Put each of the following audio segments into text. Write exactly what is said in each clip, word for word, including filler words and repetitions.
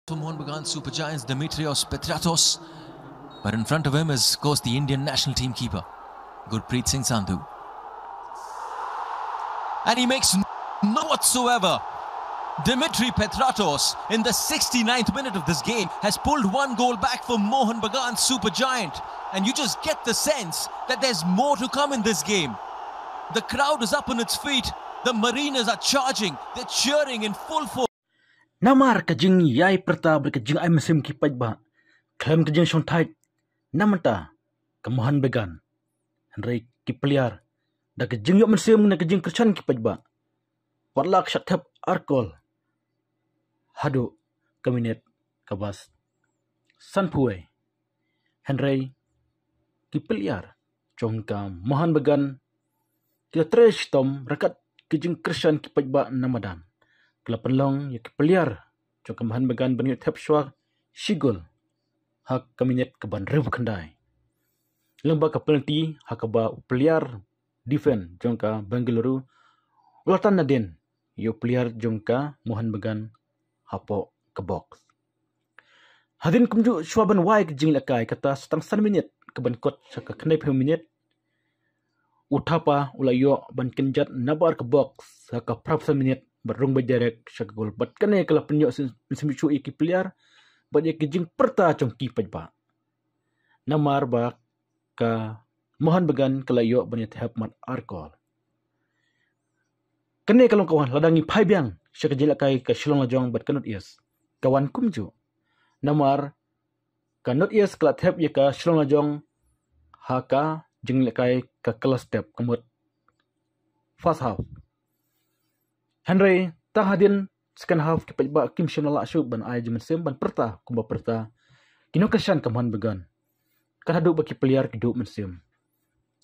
for Mohun Bagan Super Giants, Dimitrios Petratos. But in front of him is, of course, the Indian national team keeper, Gurpreet Singh Sandhu. And he makes no whatsoever. Dimitri Petratos, in the sixty-ninth minute of this game, has pulled one goal back for Mohun Bagan Super Giant. And you just get the sense that there's more to come in this game. The crowd is up on its feet. The Mariners are charging. They're cheering in full force. Namar ka jingïai pyrta bad ka jingai mynsiem ki paidbah, khlem ka jingshongthait na mynta ka Mohun Bagan. Hynrei ki player, da ka jingïoh mynsiem na ka jingkyrshan ki paidbah, wat la ka shah thep ar kol haduh ka minit kaba sanphew wei. Hynrei ki player jong ka Mohun Bagan ki la trei shitom ryngkat ki jingkyrshan ki paidbah na madan. Ki la pynlong ïa ki player jong ka Mohun Bagan ban ïoh thep shuwa shi gol ha ka minit kaba hynriewphew khyndai. Lyngba ka penalty ha kaba u player defend jong ka Bengaluru u la tan nadien ïa u player jong ka Mohun Bagan hapoh ka box. Hadien kumjuh shuwa ban wai ka jinglehkai, kata sa tang san minit kaban kut sha ka khyndaiphew minit, u Thapa u la ïoh ban kynjat nabar ka box ha ka phraphew san minit bad rung beit direct sha ka gol. Bad kane ka la pynïoh mynsiem shuh ïa ki player bad ïa ki jingpyrta jong ki paidbah. Namar ba ka Mohun Bagan ka la ïoh ban ïa thep mat ar kol. Kane ka long ka wan lada ngi phai biang sha ka jinglehkai ka Shillong Lajong bad ka North East, ka wan kumjuh. Namar ka North East ka la thep ïa ka Shillong Lajong ha ka jinglehkai ka kylla step, ka mut first half. Hynrei tang hadien second half ki paidbah kim shym la lah shuh ban ai jingmynsiem ban pyrta kumba pyrta ki nongkyrshan ka Mohun Bagan. Kat haduh ba ki player ki duh mynsiem.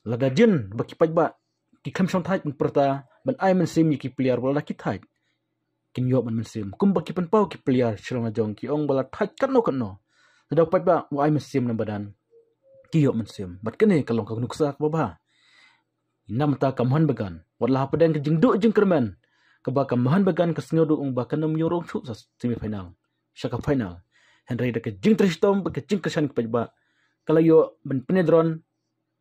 Lada jin ba ki paidbah ki khlem shongthait ban pyrta ban ai mynsiem ïa ki player, ba lada ki thait kin ïoh ban mynsiem. Kumba ki pynpaw ki player Shillong Lajong, ki ong ba la thait katno katno, lada u paidbah u ai mynsiem na madan, ki ïoh mynsiem. Bad kane ka long ka nuksa kaba bha. Na mynta ka Mohun Bagan, wat la hapdeng ka jingduh jingkyrmen kaba ka Mohun Bagan ka sngew duh ong ba kan ym ïoh rung shuh sha semi final, sha ka final. Hynrei da ka jingtrei shitom bad ka jingkyrshan ki paidbah, ka la ïoh ban pynïadron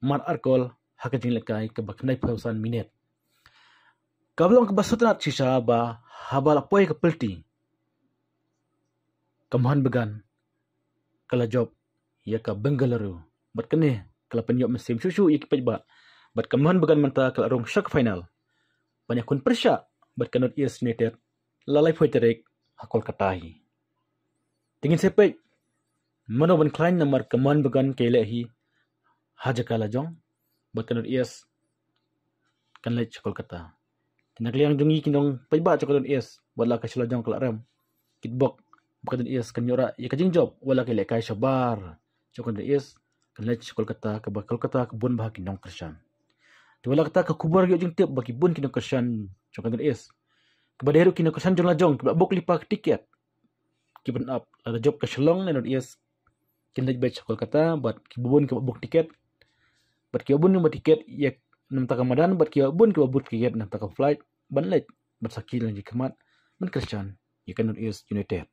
mat ar kol ha ka jinglehkai kaba khyndaiphew san minit. Kaba long kaba sngewtynnat shisha ba haba la poi ka penalty, ka Mohun Bagan ka la jop ïa ka Bengaluru. Bad kane ka la pynïoh mynsiem shuh shuh ïa ki paidbah. Bad ka Mohun Bagan mynta ka la rung sha ka final ban ïakhun pyrshah bad ka North East United la laiphew tarik ha Kolkata hi. Te ngin sa peit mano ban khlaiñ, namar ka Mohun Bagan ka ïaleh hi ha jaka lajong bad ka North East kan leit sha Kolkata. Te na ka liang jong ngi ki nongpaidbah jong ka North East, wat la ka Shillong Lajong ka la rem, kit bok ba ka North East kan ïoh rah ïa ka jingjop, wat la ka ïalehkai shabar jong ka North East kan leit sha Kolkata, kaba Kolkata ka bun bha ki nongkyrshan. Te wat la kata, ka khubor ïoh jingtip ba ki bun ki nongkyrshan jong ka North East, kaba dei ruh ki nongkyrshan jong lajong, kiba la book lypa ka tiket, kiban ap, lada jop ka Shillong ne North East, kin leit beit sha Kolkata. Bad kiba bun kiba book tiket, bad kiba bun kiba tiket ïa na bynta ka madan, bad kiba bun kiba book tiket na bynta ka flight ban leit, bad sa ki la jingkhmat ban kyrshan ïa ka North East United.